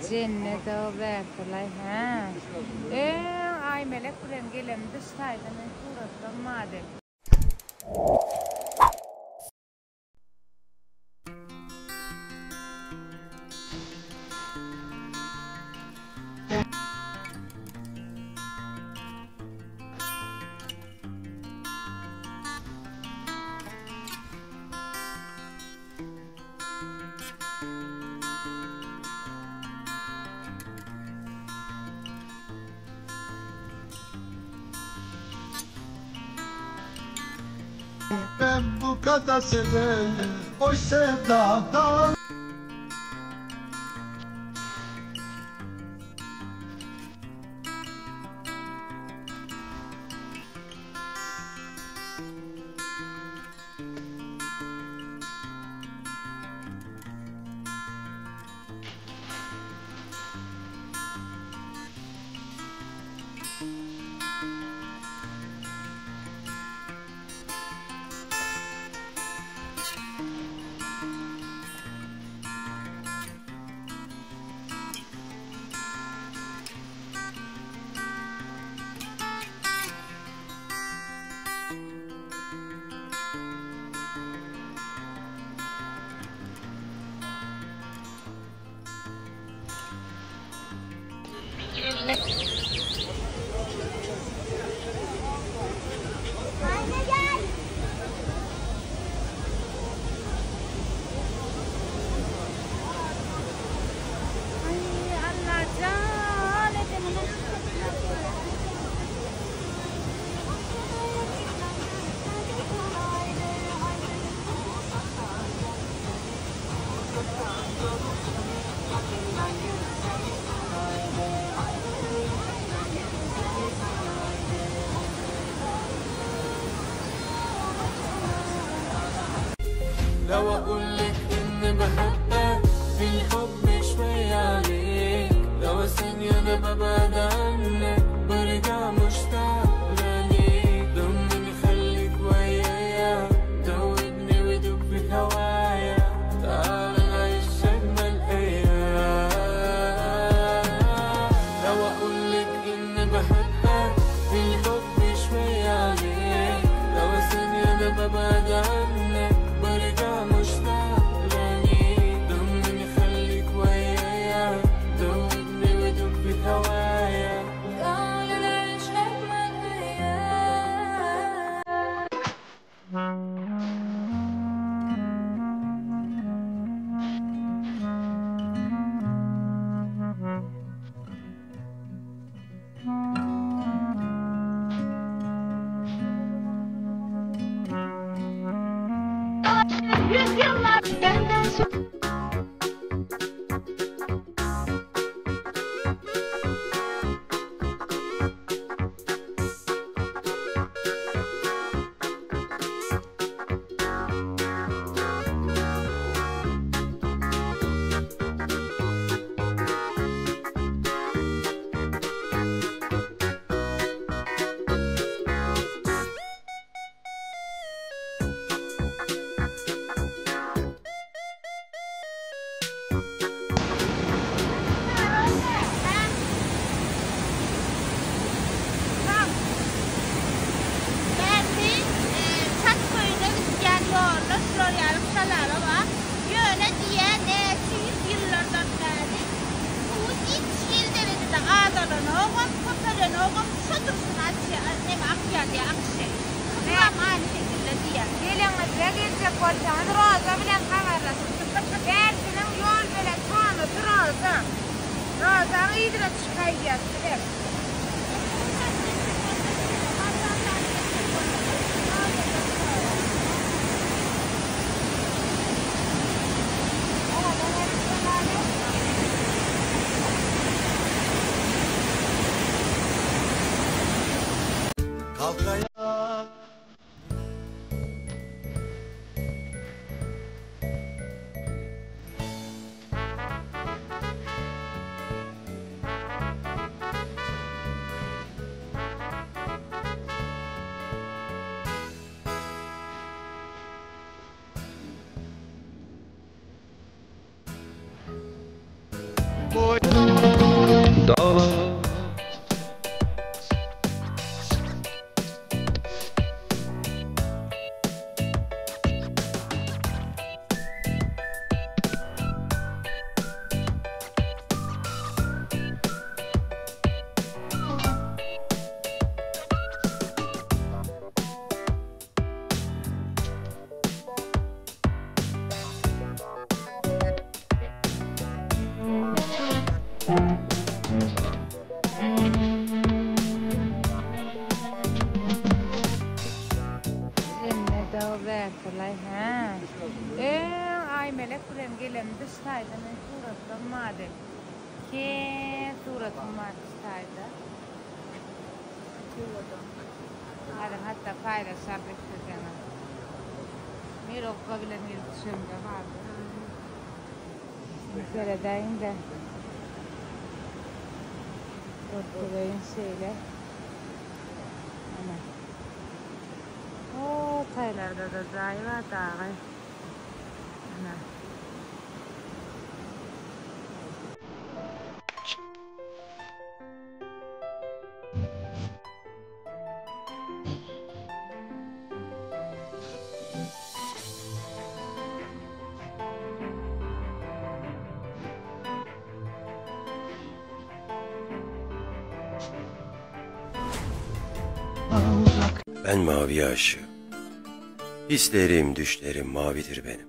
Jennet-ow bärsilaý hä. Öň Aýmelek bilen gelemde şu taýda men suratlam bardy. Ben bu kadar severim o sevdadan. Anne gel. Aý Allajan edeniňe şükür. لو اقولك اني بحبك في الحب شوية عليك، لو ثانية انا ببعد عنك برجع مشتاق ليك. ضمني خليك ويايا، دوبني ودوب في هوايا، تعال نعيش اجمل ايام. لو اقولك اني بحبك في الحب شوية عليك، لو ثانية انا ببعد عنك برجع مشتاق ليك. ضمني خليك ويايا، دوبني ودوب في هوايا، تعال نعيش اجمل ايام. Yüzyıllar benden sonra. Bärsi Çat köýüne gidýän ýolda şular ýaly şalala bar. Ýöne diýýär näçe ýüz ýyllardan bäri suwy hiç hili derejede azalanogam, köpelenogam, şo durşuna açýar, neme akýar diýýär, akyşy. Suwam aýny şekilde diýýär. Geleňizde geljek bolsaňyz Roza bilen habarlaşyň. Bärsiniň ýol belet tonusy Roza. Rozaň yzyna düşüp gaýdýas bizem. Kalk ayağa. Boy. Gelemde şu taýda men suratlarym bardy. Kän suratym bardy şu taýda. Häzir hatda paýlaşarys isleseňiz. Mirokka bilen gelip düşemde bardy. Şimdi seredäýiň-de. Görkezeýin şeýle. Ana. O taýlarda-da jaý bar dagy. Ana. Ben maviye aşığım. Hislerim, düşlerim mavidir benim.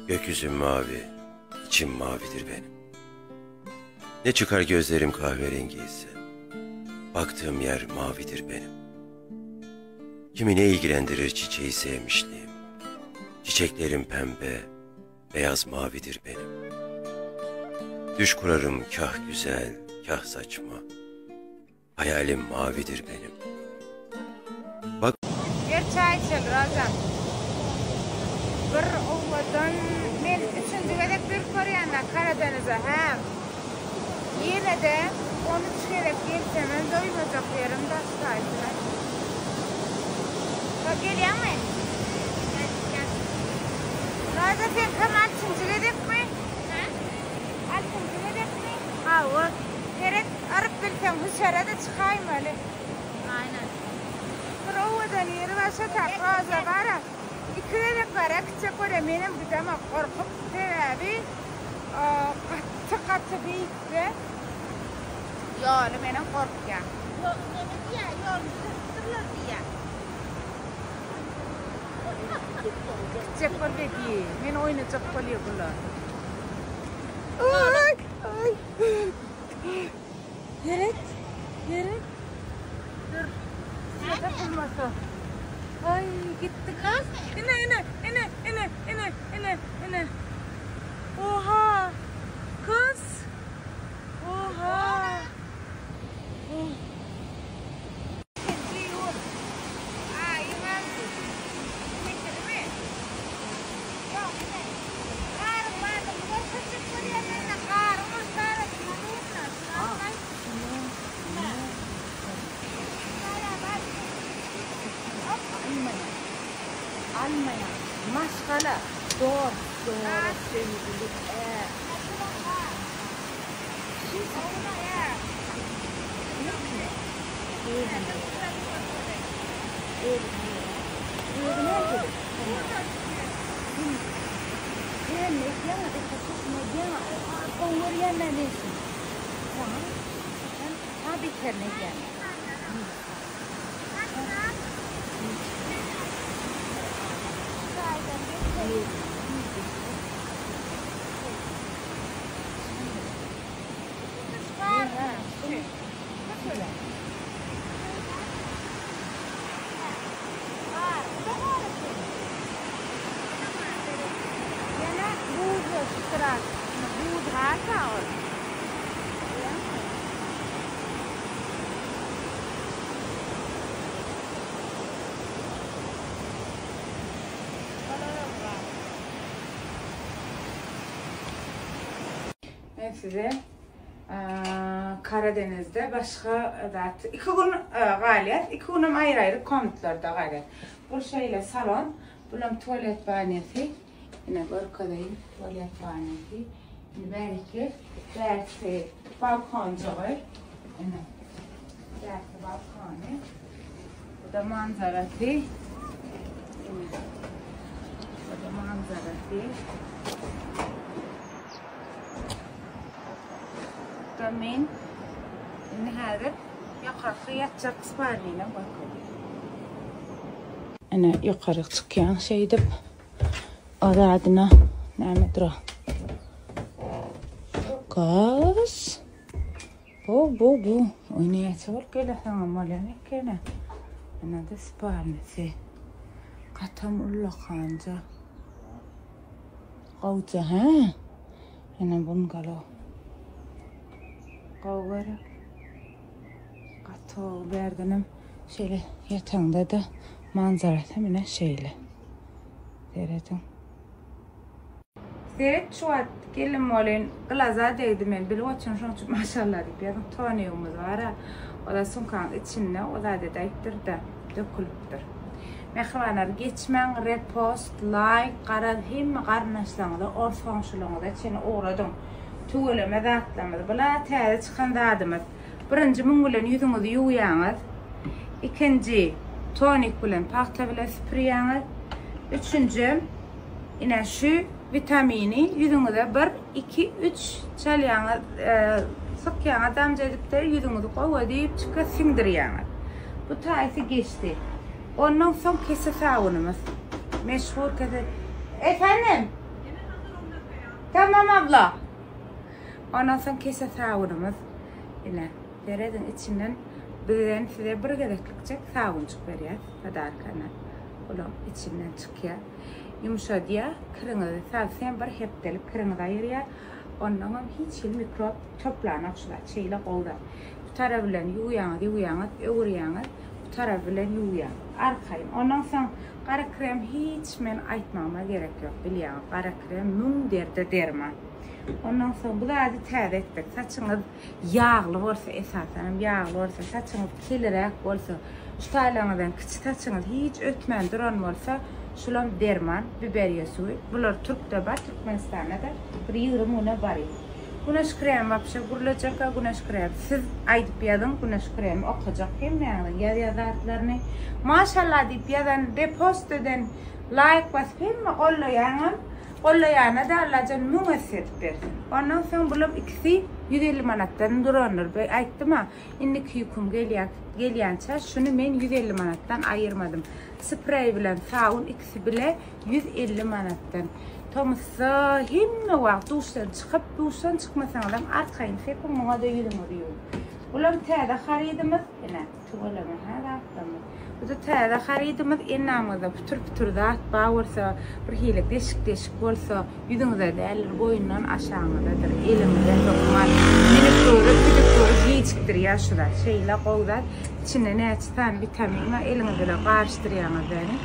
Gökyüzüm mavi, içim mavidir benim. Ne çıkar gözlerim kahverengi ise. Baktığım yer mavidir benim. Kimi ne ilgilendirir çiçeği sevmişliğim. Çiçeklerim pembe, beyaz mavidir benim. Düş kurarım kah güzel, kah saçma. Hayalim mavidir benim. Bak Gel çaý içeli Rozam. Bir owadan men üçünji gezek gelip görýän-dä Karadenize hä. Ýene-de 13 gezek gelsemem doýmajak ýerim daş taýsyna. Bak gelýäňmi? Gel, gel. Roza seňkem altynjy gezekmi? Hä? Altynjy gezekmi? Hawa. Seret, aryp bilseň hüşere-de çykaýmaly. Aýnan. Bir owadan ýeri bar şo tap Roza bara. Iki gezek bar äkitjek bolýa menem gidemok gorkup sebäbi gaty gaty beýikde ýoly menem gorkýan. Ýok neme diýýä ýoluny düzetipdirler diýýä. Gitjek bol begi men oýnajak bolýa bular. Aý aý. Seret, seret. Dur. Tapylmasa. Ay gitti kız. İne ine ine ine ine ine ine. Oha. Kız. Oha. Oh. Almaýan maşgala dost dora söýgüli är. Ýene buz şyrak. Buz garsa ol. Men size Karadenizde başga zat iki gün galýar. Iki günem aýry-aýry komnatlarda galýar. Bu şeýle salon, bulam tualet banýasy. Ine görkezeýin tualet banýasy. Indi bäriki, bärsi balkonjygy. Ine. Bärsi balkony. Bu da manzarasy. Ine. Bu da manzarasy. Bu da men. Indi häzir ýokarky ýatjak spalnyny görkezýän. Ine ýokaryk çykýan şeýdip. O zadyna nämedir o? Gaz. Bu, bu, bu. Oý näçe bolup geleseňem bolýan ekeni. Ine-de spalnysy. Gatam ullakanja. Gowja hä? Ene bungalow. Gowy gerek. Gaty gowy bärdenem şeýle ýataňda-da manzarasy mine şeýle. Serediň. Seret şu wagt geldim welin glaza degdi men bilip oturyn şoň üçin maşallah diýip ýazyň tonigimiz bara oda sumkaň içinde o zat edäýipdir-de dökülipdir. Mähribanlar geçmäň repost laýk garaz hemme garyndaşlaryňyza ors goňşularyňyza çenli ugradyň tüweleme zatlarymyz bula täze çykan zadymyz birinji müň bilen ýüzüňizi ýuwýaňyz ikinji tonik bilen pagta bilen süpürýäňiz üçünjem Ine şu witamini ýüzüňize bir, iki, üç çalýaňyz, sykýaňyz damja edip-de ýüzüňizi gowy edip çyka siňdirýäňiz. Bu taýsy geçdi. Ondan soň kese sabunymyz. Meşhur kese. Efendim? Tamam abla. Ondan soň kese sabunymyz. Ine, serediň içinden bizden size bir gezeklikjek sabunjyk berýäs podarkany. Bulaň içinden çykýar. Ýumşadýar, kiriňizi sowsem bir hepdelik kiriňizi aýyrýar. Onnoňam hiç hili mikrop toplanok şu zat, şeýle gowy zat. Bu tarapy bilen ýuwýaňyz, ýuwýaňyz, öwürýäňiz, bu tarapy bilen ýuwýaňyz. Arkaýyn. Ondan soň gara krem hiç men aýtmagyma gerek ýok, bilýäňiz, gara krem müň derde derman. Ondan soň bu zady täze etdik. Saçyňyz Ýagly bolsa esasanam ýagly bolsa saçyňyz keliräk bolsa şu taýlaryňyzdan kiçi saçyňyz hiç ösmän duran bolsa şulam derman biberiýe suwy bular türkde bar türkmenistanda-da bir 20 güne baryp güneş kremi wapşe gürlejekka güneş kremi siz aýdyp ýazyň güneş kremi okajak hemmäňiziň ýazýan zatlaryny maşallah diýip ýazan repost eden laýk basyp hemme gollaýaňam Gollaýana-da Allajan müň esse edip bersin. Ondan soň bulam ikisi 150 manatdan durandyr. Be aýtdym-a, indiki ýüküm gelýä, gelýänçä şuny men 150 manatdan aýyrmadym. Spreý bilen sabun ikisi bile 150 manatdan. Tomusda hemme wagt duşdan çykyp, duşdan çykmasaňyzam arkaýyn sepiň, muňa-da ýüzüňizi ýuwuň. Bulam täze harydymyz, ine. Tüweleme hä zatlarymyz. Bu-da täze harydymyz endamyňyzda pütür-pütür zat bar bolsa, bir hili deşik-deşik bolsa, ýüzüňize däldir, boýundan aşagyňyzadyr, eliňize hökman minikýury, pedikýury gijikdirýär şu zat. Şeýle gowy zat. Içinde näçe sany witamin bar, eliňiz bilen garyşdyrýaňyz däni,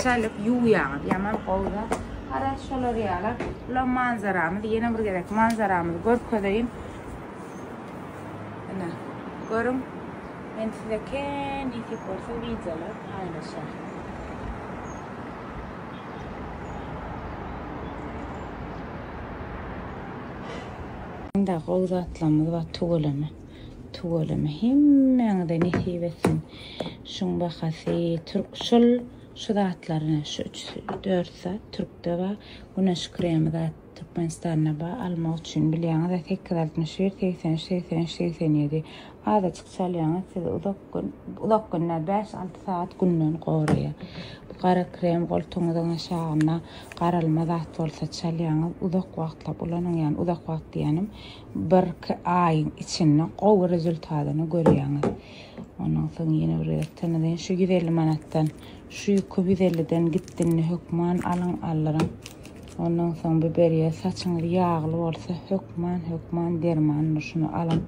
çalyp ýuwýaňyz. Ýaman gowy zat. Garaz şolar ýaly. Bulam manzaramyz. Ýene bir gezek manzaramyzy görkezeýin. Ine, görüň. Men size kän nesip bolsa wideolar paýlaşar. Indi gowy zatlarymyz bar tüweleme. Tüweleme hemmäňize nesip etsin. Şuň bahasy türk şul şu zatlaryny şu 3 4 zat türkde bar. Güneş kremi zat Türkmenistanda bar almak üçin bilýäňiz-ä 861 83 83 87 azajyk çalýaňyz sizi uzak gün uzak gün däl bäş-alty sagat günden goraýar. Bu gara krem goltugyňyzyň aşagynda garalma zat bolsa çalýaňyz uzak wagtlap ulanyň ýagny uzak wagt diýýänim birki aýyň içinde gowy rezultadyny görýäňiz. Ondan soň ýene bir gezek tanadyň şu 150 manatdan şu ýüki 150-den gitdi indi hökman alyň aldyryň. Ondan soň biberiýe saçyňyz ýagly bolsa hökman hökman dermandyr şuny alyň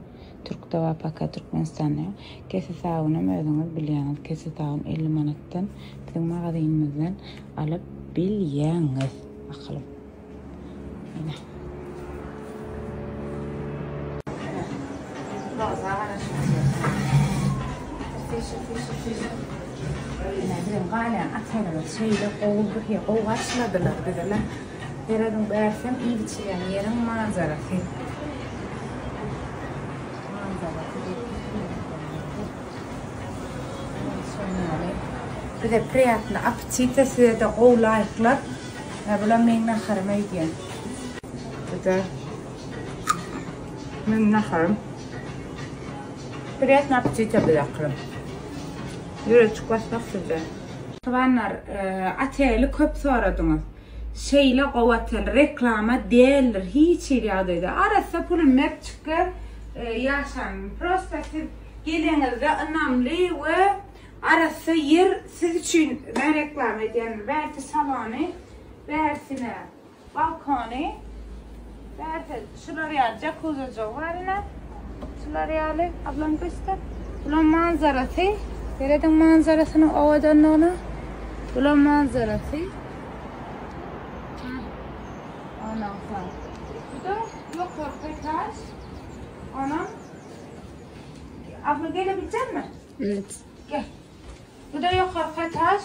türkde bar paka türkmenistanda ýok kese sabunam özüňiz bilýäňiz kese sabun 50 manatdan biziň magazynymyzdan alyp bilýäňiz akylym ine. Roza garaşyp Ine biziň galýan otelimiz şeýle gowy bir ýer, gowy garşyladylar bizi. Serediň bärsem iýip içilýän ýeriň manzarasy. Manzarasy Bize priýatny appetita, size-de gowy laýklar. Bulam meň naharym öýdýän. Bu-da meň naharym. Priýatny appetita bize akylym. Ýüreçik basmak sizde. Mähribanlar, oteli köp soradyňyz. Şeýle gowy otel, reklama däldir hiç hili ýagdaýda. Arassa puluny berip çykýar ýaşan. Prosta siz geleňizde ynamly we arassa ýer siz üçin men reklama edýän. Bärsi salony, bärsine. Balkony. Bärde şular ýaly jakuzajygy bar ine. Şular ýaly ablam göster. Bulan manzarasy. Serediň manzarasynyň owadanlygyna. Bulan manzarasy. Ondan soň. Bu da ýokarky etaž. Onam Abla gelebilecekmi? Evet. Gel. Bu da ýokarky etaž.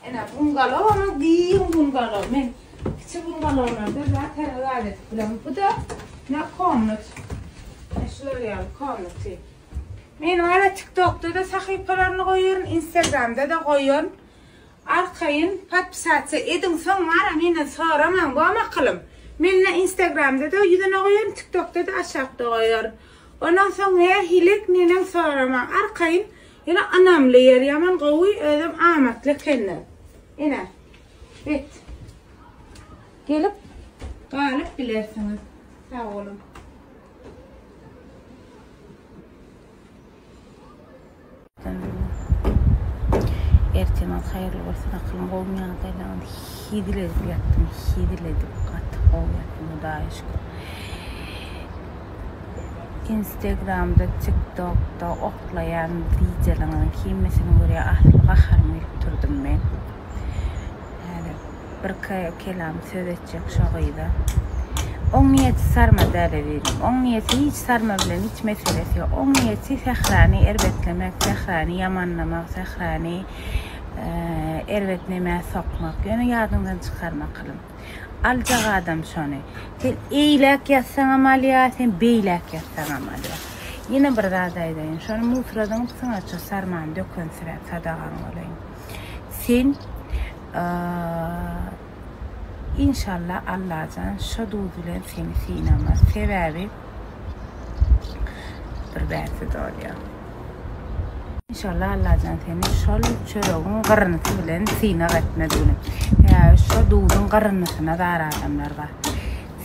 Ene bungalow ama giň bungalow. Men kiçi bungalowlarda zaten zat edip bilemok. Bu da ne komnat. Şular ýaly komnaty. Men wara TikTokda da sahypalaryny goýaryn, Instagramda da goýaryn. Arkaýyn podpisatsa ediň soň wara menden soramaň bom akylym. Men ne Instagramda da ýüzüne goýaryn, TikTokda da aşakda goýaryn. Ondan soň nähilik neneň soramaň. Arkaýyn Ýöne ynamly ýer ýaman gowy özem amatly ekenler. Ine. Bet. Gelip galyp bilersiňiz. Sag boluň. Ertiriňiz haýyrly bolsun akylym gowymy ýagdaýlaryňyz hezil edip ýatdym hezil edip gaty gowy ýatdym hudaýa şükür. Instagramda tiktokda oklaýan wideolaryňyzyň hemmesini görýän asyl gaharym gelip durdum men. Häzir bir kelam söz etjek şo gyza. Oň niýeti sarma däl ezizim. Oň niýeti hiç sarma bilen hiç meselesi ýok. Oň niýeti sährany erbetlemek, sährany ýamanlamak, sährany erbet nemä sokmak. Ýöne ýadyňdan çykarma akylym. Aljak adam şony. Sen eýläk ýatsaňam alýar, sen beýläk ýatsaňam alýar. Ýene bir zat aýdaýyn. Şony musura zyňypsyň-a, şu sarmany dökensiräp sadagaň bolaýyn. Sen inşallah Allajan şo duz bilen seni synamaz. Sebäbi bir bärsi dolýar. Inşallah Allajan seni şol çöregiň gyrynysy bilen synag etmez günüm. Sebäbi şo duzuň gyryndysyna zar adamlar bar.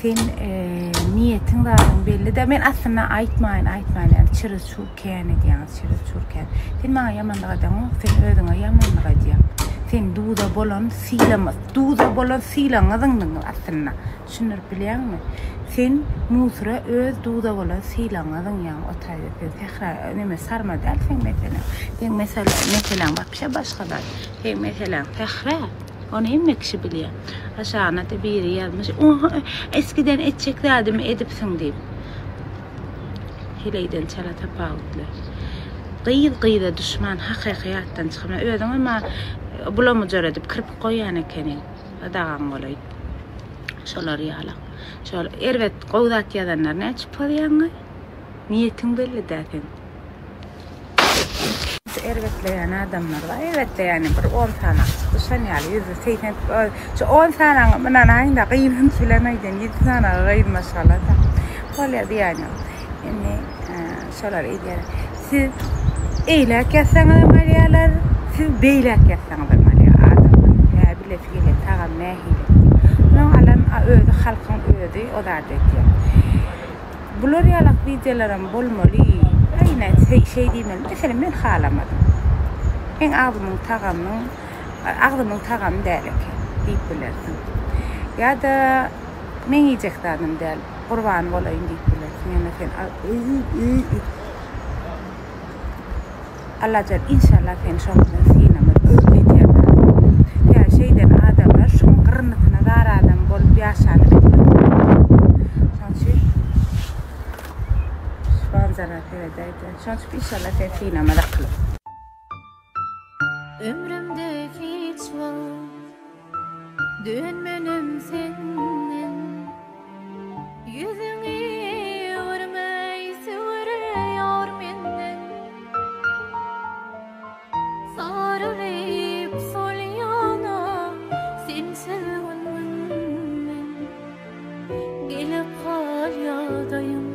Sen niýetiň zadyň belli-de men aslynda aýtmaýyn aýtmaýyn ýaly çyry-çur kän edýäňiz çyry-çur kän. Sen maňa ýamanlyk edeňok sen özüňe ýamanlyk edýäň. Sen duza bolan sylama duza bolan sylagyňy zyňdyň aslynda. Düşündirip bilýäňmi? Sen musura öz duza bolan sylagyňy zyňýaň o taýda sen sähra neme sarma däl seň meseleň. Seň mesele meseleň wapşe başga zat. Seň meseleň sähra. Ony hemme kişi bilýär. Aşagyna-da biri ýazmyş, Oha, eskiden etjek zadymy edipsiň diýip. Heleýden çala tapawutly. Gyz gyza duşman hakyky ýatdan çykma. Özüňem a bulamujara edip kirpik goýýan ekeniň. Dagaň bolaýyn. Şolar ýalak. Şol erbet gowy zat ýazanlar näçe pozýaňy? Niýetiň belli dä seň. Erbetleýän adamlar bar. Erbetleýäni bir on sany çykdy. Şon ýaly 180 şu on sanaňy ynanaýyň-da gynanç bilen aýdýan ýedi sanagy gyz maşgala-da. Bolýar diýýän ýok. Indi şolar edýär. Siz eýläk ýatsaňyzam alýarlar, siz beýläk ýatsaňyzam alýar adamlar. Hä bilesi gelýär tagam nähili diýip. Munuň alan özi halkyň özi o zady edýär. Bular ýalak wideolaram bolmaly. Aýna şeý diýmeli. Meselem men halamadym. Meň agzymyň tagamynyň agzymyň tagamy däl eken diýip bilersiň. Ýa-da meň iýjek zadym däl, gurban bolaýyn diýip bilersiň. Ýöne sen Allajan inşallah seni şoň bilen synamaz öwüp edýän adam. Ýa şeýden adamlar şoň gyryndysyna zar adam bolup ýaşany bilmez. Şoň üçin şu manzara seredäýdä. Şoň üçin inşallah seni synamaz akylym. Ömrümde hiç wagt dönmenem senden Ýüzüňi öwürmeý söwürýär menden Saralyp solýana sensiz gün-günden Gelip galýadaýyn.